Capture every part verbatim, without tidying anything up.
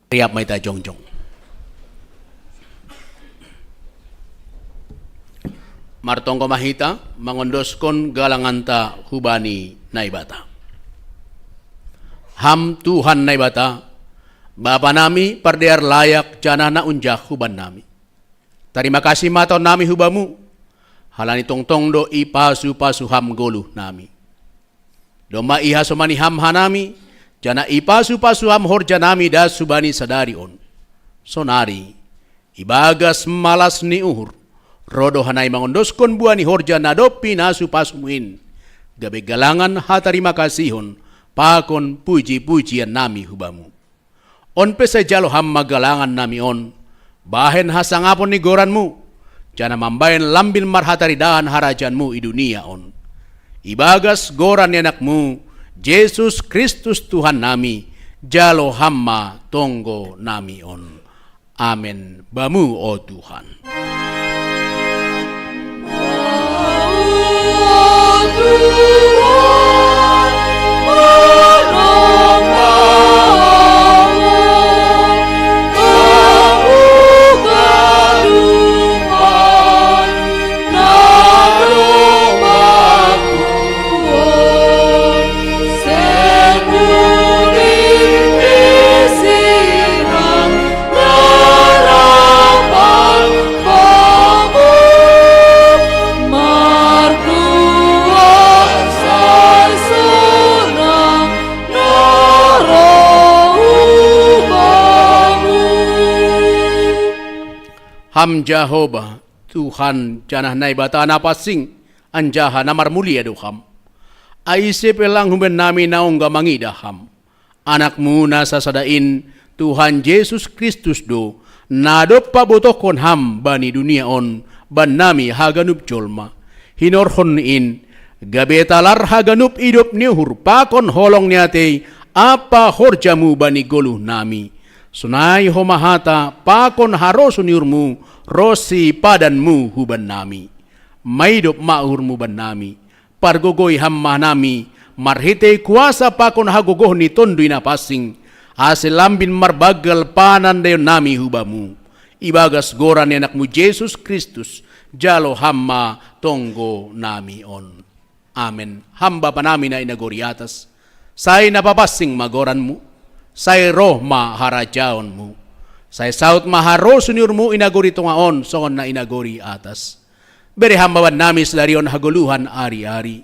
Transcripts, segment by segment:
Riap ma hita jongjong. Martonggo ma hita mangondoskon galanganta hubani Naibata. Ham Tuhan Naibata, Bapa nami pardear layak janah na unjah huban nami. Tarima kasih ma taon nami hubamu, halani tongtong do ipasu-pasu ham goluh nami. Domma ihasomani ham hanami, janah ipasu-pasu ham horja nami das hubani sadari on. Sonari, ibagas malas ni uhur, roh do hanami mangondoskon buah ni horja na dob pinasu-pasumu in, gabe galangan hatarima kasihon pakon puji-pujian nami hubamu. On pe sai jalo ham ma galangan nami on, bahen hasangapon ni goranmu, janah mambahen lambin marhataridahan harajaonmu i dunia on. Ibagas goran ni anakmu, Jesus Kristus Tuhan nami, jalo ham ma tonggo nami on. Amen. Bamu, o Tuhan. Ham Jahowa, Tuhan janah Naibata na pansing, anjaha na marmulia do Ham. Ai ise pe lang humbannami na ongga mangidah Ham. Anakmu na sasada in, Tuhan Jesus Kristus do, na dob pabotohkon Ham bani dunia on, bannami haganup jolma. Hinorhon in, gabe talar haganup idop ni uhur pakon holong ni atei ampa horjamu bani goluh nami. Sonai homa hata pakon harosuh ni uhurmu ronsi padanmu hubannami. Maidop ma uhurmu bannami. Pargogoi Ham ma hanami, marhitei kuasa pakon hagogoh ni Tonduy Napansing, ase lambin marbanggal panandaionnami hu Bamu. Ibagas goran ni Anakmu Jesus Kristus, jalo Ham ma tonggo nami on. Amen. Ham Bapa nami na i nagori atas, sai na papansing ma goranMu, sai roh ma harajaonMu, sai saut ma harosuh ni uhurMu i nagori tonga on songon na i nagori atas. Bere Ham ma bannami sadari on hagoluhan ari-ari.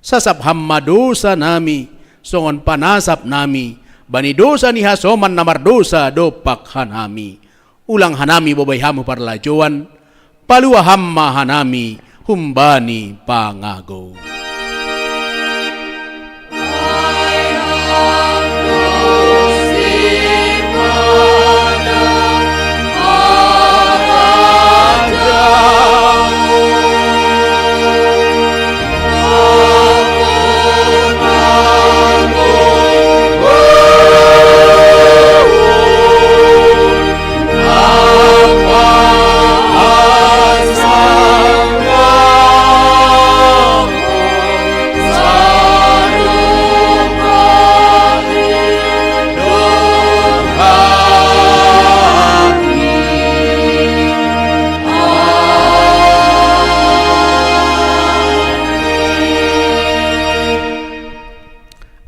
Sasap Ham ma dousa nami, songon panasap nami bani dousa ni hasoman na mardousa dompak hanami. Ulang hanami bobai Ham hu parlajouan, palua Ham ma hanami humbani pangagou.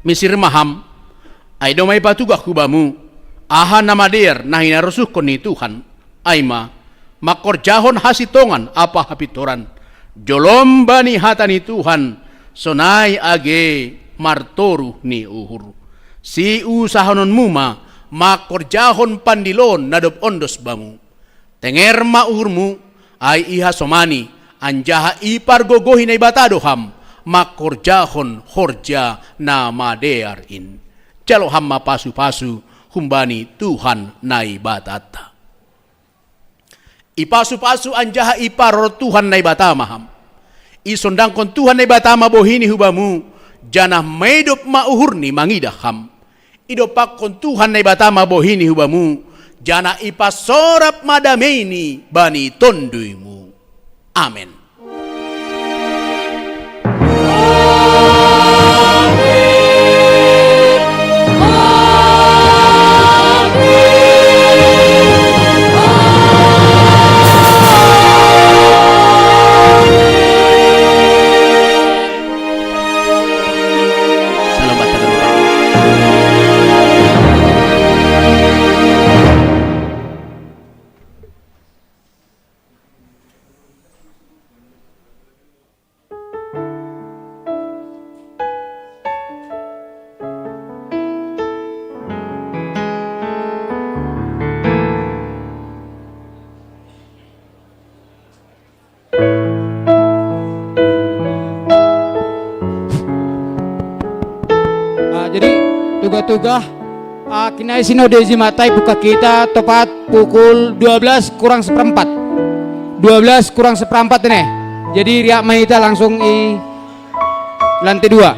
Misir ma Ham, ai domma ipatugah hu Bamu aha na madear na hinarosuhkon ni Tuhan, ai ma, mangkorjahon hasintongan ampa hapintoran, jolom bani hata ni Tuhan, sonai age martoruh ni uhur. Siusahononmu ma mangkorjahon pandiloon na dob ondos Bamu. Tenger ma uhurmu, ai ihasomani, anjaha ipargogohi Naibata do Ham mangkorjahon horja na madear in. Jalo Ham ma pasu-pasu humbani Tuhan Naibatanta. Ipasu-pasu anjaha iparorot Tuhan Naibata ma Ham. Isondangkon Tuhan Naibata ma bohini hu Bamu, janah maidop ma uhurni mangidah Ham. Idompakkon Tuhan Naibata ma bohini hu Bamu, janah ipasorap ma dameini bani TonduyMu. Amen. Ah, jadi tuga-tuga, ah, kinai sinode Jimatai buka kita tepat pukul dua belas kurang seperempat. Dua belas kurang seperempat ini. Jadi riak mai ita langsung i lantai dua.